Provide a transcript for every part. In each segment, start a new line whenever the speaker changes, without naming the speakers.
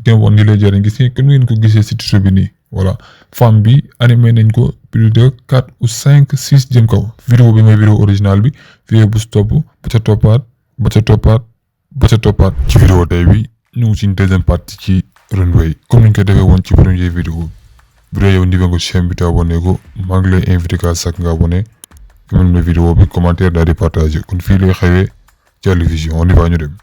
Game One nii lay jëriñ gis ngeen ngeen ko gisee si titre bi nii voilà femme bi animé nañ ko plus de 4 ou 5 6 jëm kaw vidéo bi mooy vidéo original bi vidéo bu stop ba ca toppaat ci vidéo tey bi ñu ngi ci deuxième partie ci Runway comme niñ ko defee woon ci premier vidéo bu dee yow niveau nga chaîne bi te abonné ko maa ngi lay invité ka sax nga abonné même na vidéo bi commentaire daal di partager kon fii lay xewee ci Ali Vision on y va ñu dem.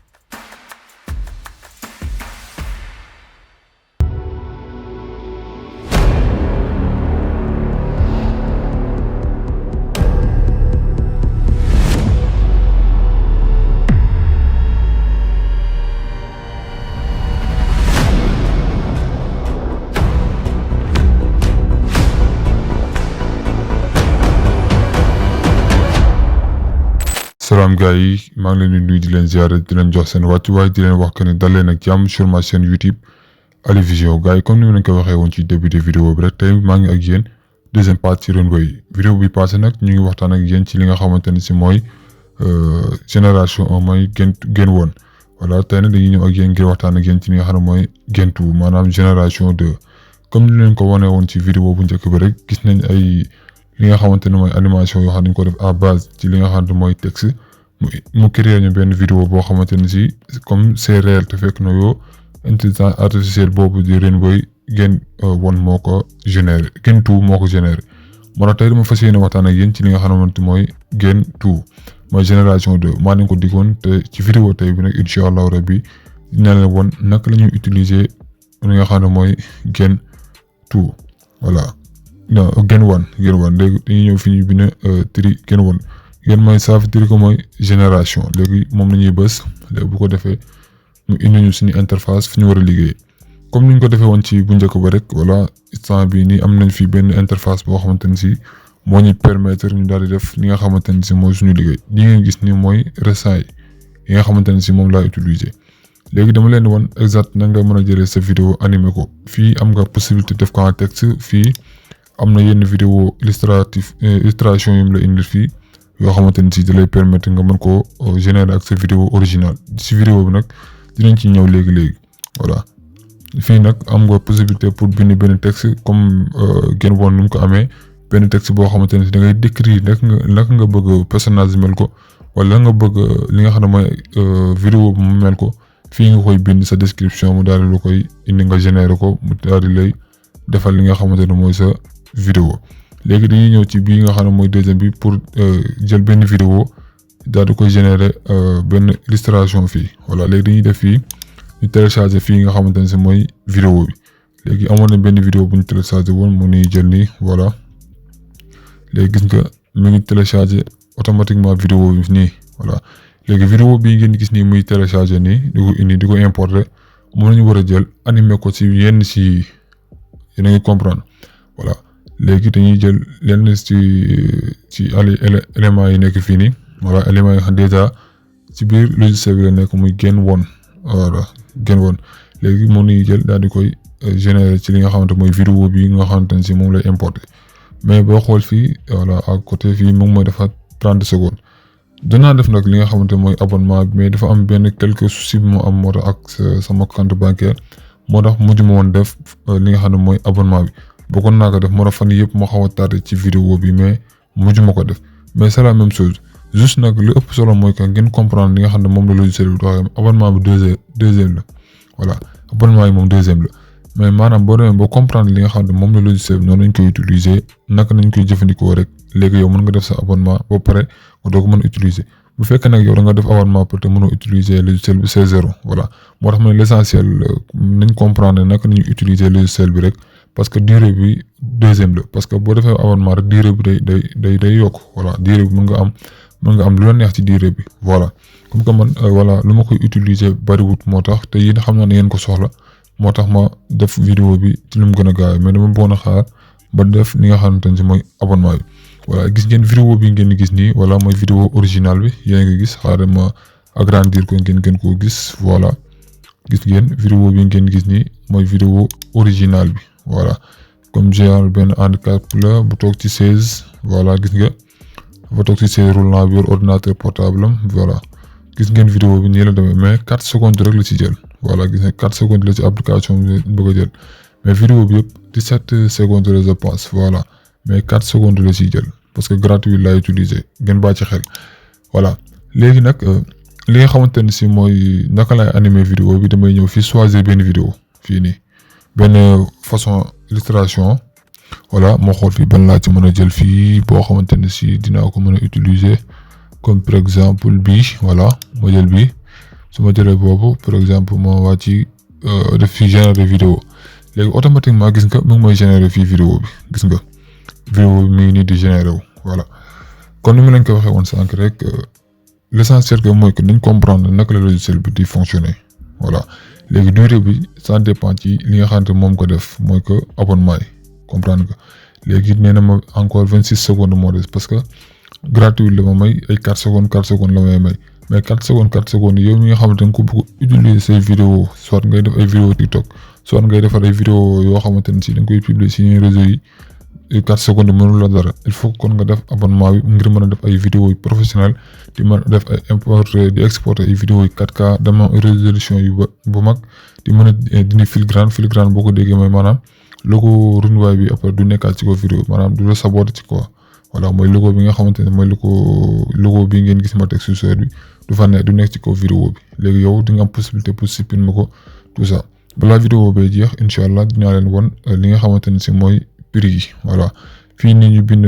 salaam gars yi maa ngi leen di nuyu di leen ziare di leen jox seen wàccuwaay di leen wax que ne dal leen ak jàmm sur ma chaîne YouTube Ali Vision gars yi comme ni ma leen ko waxee woon ci début de vidéo bi rek tey maa ngi ak yéen deuxième partie Runway vidéo bi passé nag ñu ngi waxtaan ak yéen ci li nga xamante ne si mooy génération 1 mooy Gen 1 voilà tey nag dañuy ñëw ak yéen ngir waxtaan ak yéen ci li nga xam ne mooy Gen 2 maanaam génération 2 comme ni leen ko wane woon ci vidéo bu njëkk bi rek gis nañ ay li nga xamante ne mooy animation yoo xam ne dañ ko def à base ci li nga xamante mooy texte mu créé ñu benn vidéo boo xamante ne si comme c'est réel te fekk na yoo intelligence artificielle boobu di Runway Gen 1 moo ko généré Gen 2 moo ko généré moo tax tey dama fas yéene waxtaan ak yéen ci li nga xamante mooy Gen 2 mooy génération 2 maa leen ko diggoon te ci vidéo tey bi nag incha allahu rabbi dina leen woon naka la ñuy utiliser li nga xam ne mooy Gen 2 voilà. non Gen 1 léegi dañuy ñëw fi ñu bind tri Gen 1 Gen mooy ça veut dire que mooy génération léegi moom la ñuy bës léegi bu ko defee ñu indi ñu suñu interface fi ñu war a liggéey comme ni ñu ko defee woon ci bu njëkk ba rek voilà instant bii nii am nañ fi benn interface boo xamante ne si moo ñu permettre ñu daal di def li nga xamante ne si mooy suñu liggéey li ngeen gis ni mooy ressaay yi nga xamante ne si moom laa utiliser léegi dama leen di wan exact na nga mën a jëlee sa vidéo animé ko fii am nga possibilité def ko en texte fii am na yenn vidéo illustration yu mu la indil fii yoo xamante ni si da lay permettre nga mën koo générer ak sa vidéo original si vidéo bi nag dinañ ci ñëw léegi voilà fii nag am nga possibilité pour bind benn texte comme Gen 1 nu mu ko amee benn texte boo xamante ne si da ngay décrire naka nga bëgg personnage mel ko wala nga bëgg li nga xam ne mooy vidéo bi mu mel ko fii nga koy bind sa description mu daal di lu koy indi nga générer ko mu daal di lay defal li nga xamante ne mooy sa vidéo léegi dañuy ñëw ci bii nga xam ne mooy deuxième bi pour jël benn vidéo daal di koy générer benn illustration fii voilà léegi dañuy def fii ñu télécharger fii nga xamante ne si mooy vidéo bi léegi amoon na benn vidéo bu ñu télécharger woon mu nuy jël nii voilà léegi gis nga mi ngi télécharger automatiquement vidéo bi nii voilà léegi vidéo bii ngeen gis nii muy télécharger nii di ko indi di ko importer moom la ñu war a jël animer ko ci yenn si yéen a ngi comprendre voilà léegi dañuy jël lenn ci éléments yi nekk fii nii voilà éléments yi nga xam déjà ci biir logiciel bi la nekk muy Gen 1 voilà Gen 1 léegi moom lañuy jël daal di koy générer ci li nga xamante mooy vidéo bi nga xamante ne si moom lay importer mais boo xool fii voilà à côté fii moom mooy dafa 30 secondes danaa def nag li nga xamante mooy abonnement bi mais dafa am benn quelques soucis moo am moo tax ak sama compte bancaire moo tax mujj ma woon def li nga xam ne mooy abonnement bi bëggoon naa ko def moo tax fan yëpp moo xaw a tardé ci vidéo bi mais mujj ma ko def mais c'est la même chose juste nag li ëpp solo mooy que ngeen comprendre li nga xam ne moom la logiciel bi doxee abonnement bi deuxième la voilà abonnement yi moom deuxième la mais maanaam boo demee ba comprendre li nga xam ne moom la logiciel bi noonu lañ koy utiliser naka nañ koy jëfandikoo rek léegi yow mën nga def sa abonnement ba pare nga doo ko mën a utiliser bu fekkee nag yow da nga def abonnement peut être mënoo utiliser logiciel bi c'est zéro voilà moo tax ma ne l'essentiel nañ comprendre naka nañu utiliser logiciel bi rek parce que durée bi deuxième la parce que boo defee abonnement rek durée bi day yokk voilà durée bi mën nga am lu la neex ci durée bi voilà comme que man voilà lu ma koy utiliser bariwut moo tax te yéen xam naa ne yéen ko soxla moo tax ma def vidéo bi ci lu mu gën a gaaw mais dama bëggoon a xaar ba def li nga xamante ne si mooy abonnement bi voilà gis ngeen vidéo bi ngeen gis nii voilà mooy vidéo original bi yéen nga gis xaaral ma agrandir ko ngeen gën koo gis voilà gis ngeen vidéo bi ngeen gis nii mooy vidéo original bi voilà comme genre benn handicap la bu toog ci 16 voilà gis nga dafa toog ci 16 roulant bi yor ordinateur portable am voilà gis ngeen vidéo bi nii la demee mais 4 secondes rek la ci jël voilà gis nga 4 secondes la ci application bi bëgg a jël mais vidéo bi yëpp 17 secondes la je pense voilà mais 4 secondes la ciy jël parce que gratuit laa utiliser ngeen bàyyi ci xel voilà léegi nag li nga xamante ne si mooy naka laay animer vidéo bi damay ñëw fii choisir benn vidéo fii nii benn façon illustration voilà moo xool fii ban laa ci mën a jël fii boo xamante ne si dinaa ko mën a utiliser comme par exemple bii voilà ma jël bii su ma jëlee boobu par exemple moo waa ci def fii générer vidéo léegi automatiquement gis nga mu ngi may générer fii vidéo bi gis nga vidéo bi mi ngi nii di générer wu voilà kon ni mu leen ko waxee woon sànq rek l'essentiel que mooy que nañ comprendre naka la logiciel bi di fonctionner voilà léegi durée bi ça dépend ci li nga xamante moom ko def mooy que abonnement yi comprendre nga léegi nee na ma encore 26 secondes moo des parce que gratuit la ma may ay 4 secondes la may mais 4 secondes yow mi nga xamante ne ko bëgg utiliser say vidéo soit ngay def ay vidéo TikTok soit ngay defar ay vidéo yoo xamante ne si da nga koy publier si réseau yi 4 secondes mënul la dara il faut kon nga def abonnement bi ngir mën a def ay vidéo yu professionnel di mën a def ay importer di exporter ay vidéo yu 4K dama résolution yu bu mag di mën a dindi filigrane boo ko déggee mooy maanaam logo runwaay bi après du nekkaat ci ko vidéo maanaam du la saboter ci quoi voilà mooy logo bi nga xamante ne mooy logo bi ngeen gis ma teg surseur bi du fa ne du nekk ci kaw vidéo bi léegi yow di nga am possibilité pour supprimer ko tout ça balaa vidéo bay jeex incha allah dinaa leen won li nga xamante ne si mooy prix yi voilà fii nii ñu bind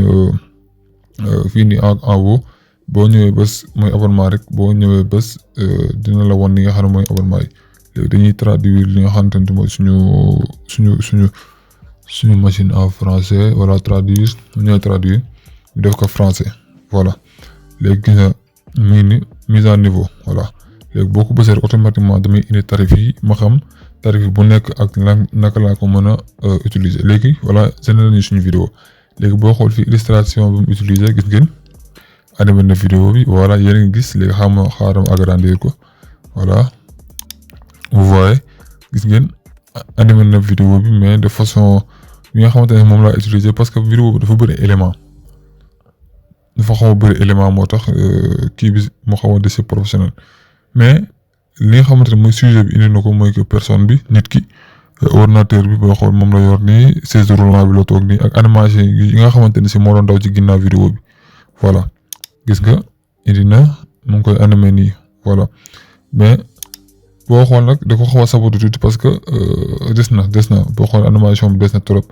fii nii en haut boo ñëwee bés mooy abonnement rek boo ñëwee bés dina la won li nga xam ne mooy abonnement yi léegi dañuy traduire li nga xamante ne mooy suñu machine en français voilà traduire ñooy traduire ñu def ko français voilà léegi gis nga mi ngi ni mise à niveau voilà léegi boo ko bësee automatiquement damay indi tarif yi ma xam tarif yi bu nekk ak naka laa ko mën a utiliser léegi voilà général nañu suñu vidéo léegi boo xool fi illustration bi mu utiliser gis ngeen animé na vidéo bi voilà yéen a ngi gis léegi xaaram agrandir ko voilà vous voyez gis ngeen animé na vidéo bi mais de façon bi nga xamante ne moom laa utiliser parce que vidéo bi dafa bëri élément moo tax kii bi moo xaw a dese professionnel mais li nga xamante ne mooy sujet bi indi na ko mooy que personne bi nit ki ordinateur bi boo xool moom la yor nii chaise roulant bi la toog nii ak animation yi nga xamante ne si moo doon daw ci ginnaaw vidéo bi voilà gis nga indi na mu ngi koy animé nii voilà mais boo xool nag da ko xaw a saboté tuuti parce que des na boo xool animation bi des na trop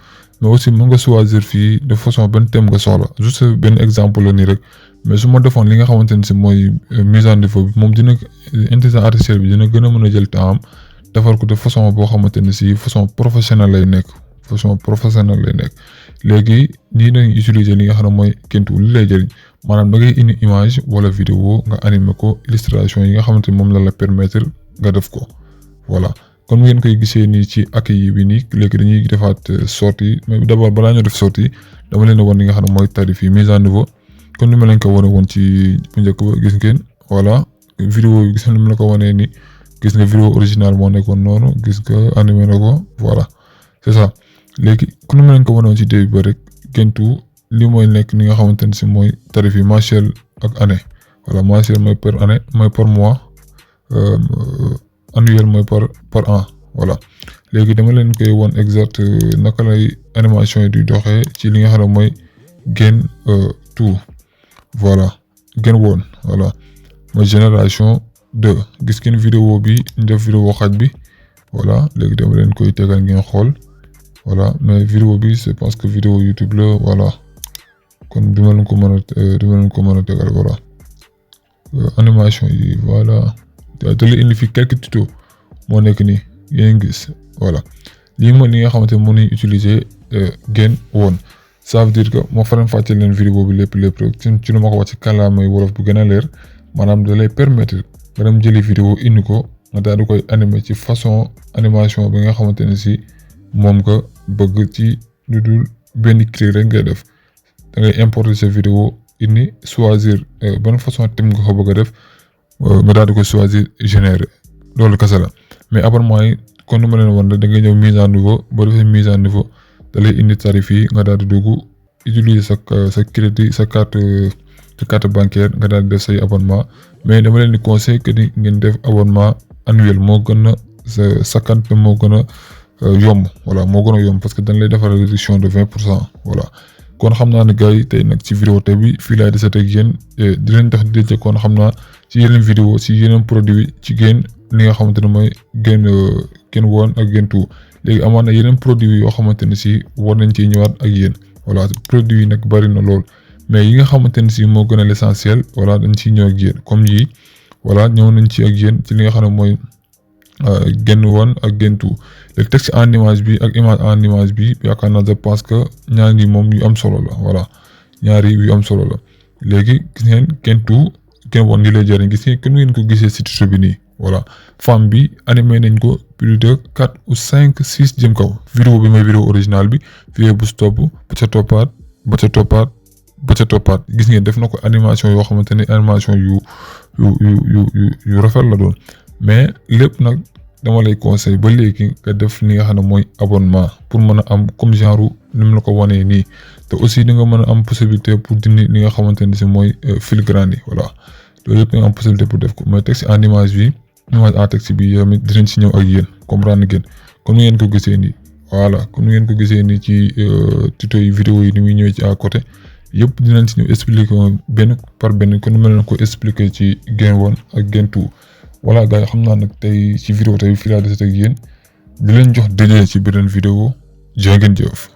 mais aussi mën nga choisir fii de façon benn thème nga soxla juste benn exemple la nii rek mais su ma defoon li nga xamante ne si mooy mise en niveau bi moom dina intelligence artificielle bi dina gën a mën a jël temps am defar ko de façon boo xamante ne si façon professionnelle lay nekk léegi nii lañuy utiliser li nga xam ne mooy Kentu li lay jëriñ maanaam da ngay indi image wala vidéo nga animer ko illustration yi nga xamante ne moom la permettre nga def ko voilà comme ngeen koy gisee nii ci accueil bi nii léegi dañuy defaat sortie mais d'abord balaa ñoo def sortie dama leen wan li nga xam ne mooy tarif yi mise à niveau comme ni ma leen ko wane woon ci bu njëkk ba gis ngeen voilà vidéo yi gis nga ni ma la ko wanee ni gis nga vidéo original moo nekkoon noonu gis nga animé na ko voilà c'est ça léegi comme ni ma leen ko wane woon ci début ba rek Kentu li mooy nekk ni nga xamante ne si mooy tarif yi mensuel ak année voilà mensuel mooy par année mooy par mois annuel mooy par an voilà léegi dama leen koy won exact naka lay animation yi di doxee ci li nga xam ne mooy Gen tout voilà Gen woon voilà mooy génération 2 gis ngeen vidéo bi ñu def vidéo xaj bi voilà léegi dama leen koy tegal ngeen xool voilà mais vidéo bi c'est parce que vidéo YouTube la voilà kon duma leen ko mën a tegal voilà animation yi voilà da lay indi fi quelques tutos moo nekk nii yéen gis voilà lii mooy li nga xamante ne mën nañu utiliser Gen woon ça veut dire que moo faram fàcce leen vidéo bi lépp rek ci lu ma ko wax ci kàllaamay wolof bu gën a leer maanaam da lay permettre nga dem jëli vidéo indi ko nga daal di koy animer ci façon animation bi nga xamante ne si moom nga bëgg ci lu dul benn clic rek ngay def da ngay importer sa vidéo indi choisir ban façon thème nga ko bëgg a def nga daal di ko choisir générer loolu kese la mais abonnement yi kon nu ma leen wan rek da ngay ñëw mise à niveau boo defee mise à niveau da lay indi tarif yi nga daal di dugg utiliser sa crédit sa carte bancaire nga daal di def say abonnement mais dama leen di conseil que ni ngeen def abonnement annuel moo gën a sakkan te moo gën a yomb voilà moo gën a yomb parce que dañ lay defal réduction de 20% voilà. kon xam naa ne gars yi tey nag ci vidéo tey bi fii laay desate ak yéen di leen tax di kon xam naa ci yeneen vidéo ci yeneen produit ci Gain li nga xamante ne mooy Gain 1 ak Gain 2 léegi amaan na yeneen produit yoo xamante ne si war nañ ciy ñëwaat ak yéen voilà produit yi nag bari na lool mais yi nga xamante ne si moo gën a l'essentiel voilà dañ ciy ñëw ak yéen comme yii voilà ñëw nañ ci ak yéen ci li nga xam ne mooy Gain 1 ak Gain 2 léegi texte en image bi ak image en image bi yaakaar naa je pense que ñaar ngi moom yu am solo la voilà ñaari yu am solo la léegi gis ngeen Gain 2 Gain 1 ni lay jëriñ gis ngeen ngeen ko gisee si tuto bi nii voilà femme bi animé nañ ko plus de 4 ou 5 6 jëm kaw vidéo bi mooy vidéo original bi vidéo bu stop ba ca toppaat gis ngeen def na ko animation yoo xamante ne animation yu rafet la doon mais lépp nag dama lay conseil ba léegi nga def li nga xam ne mooy abonnement pour mën a am comme genre ni mu la ko wanee nii te aussi di nga mën a am possibilité pour dindi li nga xamante ne si mooy filigrane yi voilà loolu yëpp nga am possibilité pour def ko mais texte en image bi image en texte bi tamit dinañ si ñëw ak yéen comprendre ngeen comme ni ngeen ko gisee nii voilà comme ni ngeen ko gisee nii ci tuto yi vidéo yi ni muy ñëwee ci à côté yëpp dinañ si ñëw expliquer benn par benn kon mel na ko expliquer ci Gain 1 ak Gain 2 voilà gars yi xam naa nag tey ci vidéo tey fii laa desat ak yéen di leen jox daje ci beneen vidéo jaa ngeen jëf